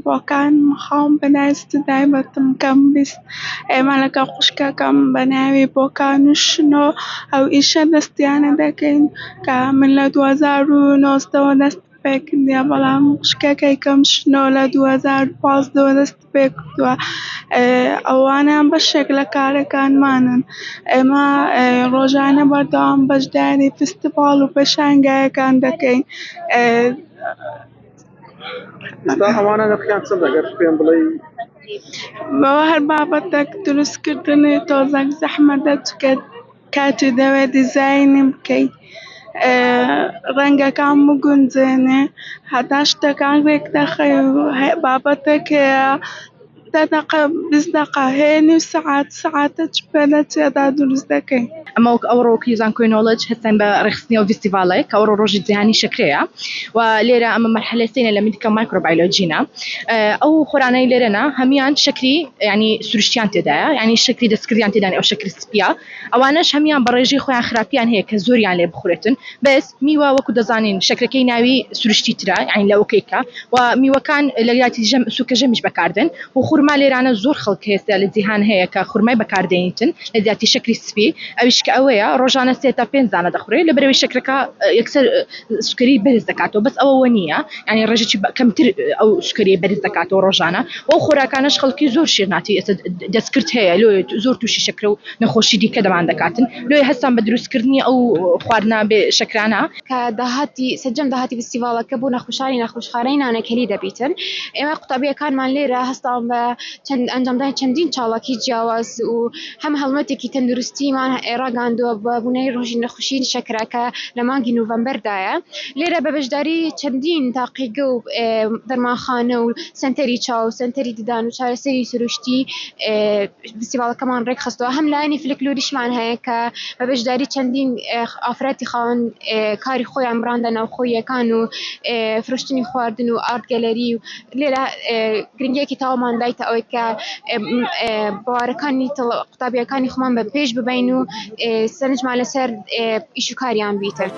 بۆکان خاوم بە ناوی ستدای بەتم کەم 20 ئێمە لەگەڵ خوشکەکەم بە ناوی بۆکان و شنۆ ئەو ئیشە دەستیانە دەکەین کە من لە 2019ەوە دەست پێکردیە بەڵام خوشکەکەی کەم شنۆ لە 2015ەوە دەست پێکردووە. ئەوانە بەشێک لە کارەکانمانن. ئێمە ڕۆژانە بەردەوام بەشداری فستیڤاڵ و پێشانگایەکان دەکەین. ئێستا ئەوانە نرخیان چەندە گەر پێم بڵێی؟ بەوە هەر بابەتێک دروستکردنی تۆزێک زەحمەتە چونکە کاتی دەوێت دیزاینی بکەی ڕەنگەکان بگونجێنێ هەتا شتەکان ڕێک دەخەی و بابەتێک هەیە دە دەقە 20 دەقە هەیە نیو سەعات سەعاتە چ پێ دەچێت دروست دەکەین. ئەمە وەک ئەوڕۆ وەکی زانکۆی نۆڵج هەستاین بە ڕێکخستنی ئەو ڤیستیڤاڵەی کە ئەوڕۆ ڕۆژی جیهانی شەکرەیە و لێرە ئەمە مەرحەلەی سێینە لە medical microbiology نا ئەو خۆرانەی لێرەنا هەمیان شەکری یعنی سروشتیان تێدایە یعنی شەکری دەستکردیان تێدانی ئەو شەکری سپیە ئەوانەش هەمیان بە ڕێژەی خۆیان خراپیان هەیە کە زۆریان لێ بخورێتن بەس میوە وەکو دەزانین شەکرەکەی ناوی سروشتی ترە یانی لەوەکەی کە و میوەکان لە یاتی ژەم سوکە ژەمیش بەکاردێن و خورما لێرانە زۆر خەڵک هێستا لە جیهان هەیە کە خورمای بەکاردێنیتن لە جیاتی شەکری سپی ئەویش کە ئەوەیە ڕۆژانە سێ تا پێنج دانە دەخورێ لەبەرئەوەی شەکرەکە یەکسەر سوکەری بەرز دەکاتەوە بەس ئەوە وە نییە یانی ڕێژەکی کەمتر ئەو سوکەریە بەرز دەکاتەوە ڕۆژانە و ئەو خۆراکانەش خەڵکی زۆر شیرناتی ئێستا دەستکرد هەیە لۆ زۆر تووشی شەکرە و نەخۆشی دیکە دەمان دەکاتن لۆیە هەستان بە دروستکردنی ئەو خواردنە بێ شەکرانە. کە داهاتی سەرجەم داهاتی فیستیڤاڵەکە بۆ نەخۆشانی نەخۆشخانەی نانەکەلی دەبیتن ئێمە قوتابیەکانمان لێرە هەستاون بە چەند ئەنجامدانی چەندین چاڵاکی جیاواز و هەم هەڵمەتێکی تەندروستیمان ڕاگەاندووە بە بوونەی ڕۆژی نەخۆشی شەکرە کە لە مانگی نۆڤەمبەردایە لێرە بە بەشداری چەندین تاقیگە و دەرمانخانە و سەنتەری چاو سەنتەری ددان و چارەسەری سروشتی فیستیڤاڵەکەمان ڕێکخستووە هەم لایەنی فلکلۆریشمان هەیە کە بە بەشداری چەندین ئافرەتی خاوەن کاری خۆیان بڕاندە ناوخۆییەکان و فرۆشتنی خواردن و art gallery و لێرە گرنگیەکی تەواومان دایتە ئەوەی کە بوارەکانی قوتابیەکانی خۆمان بە پێش ببین و سەرنجمان لەسەر ئیش و کاریان بیتن.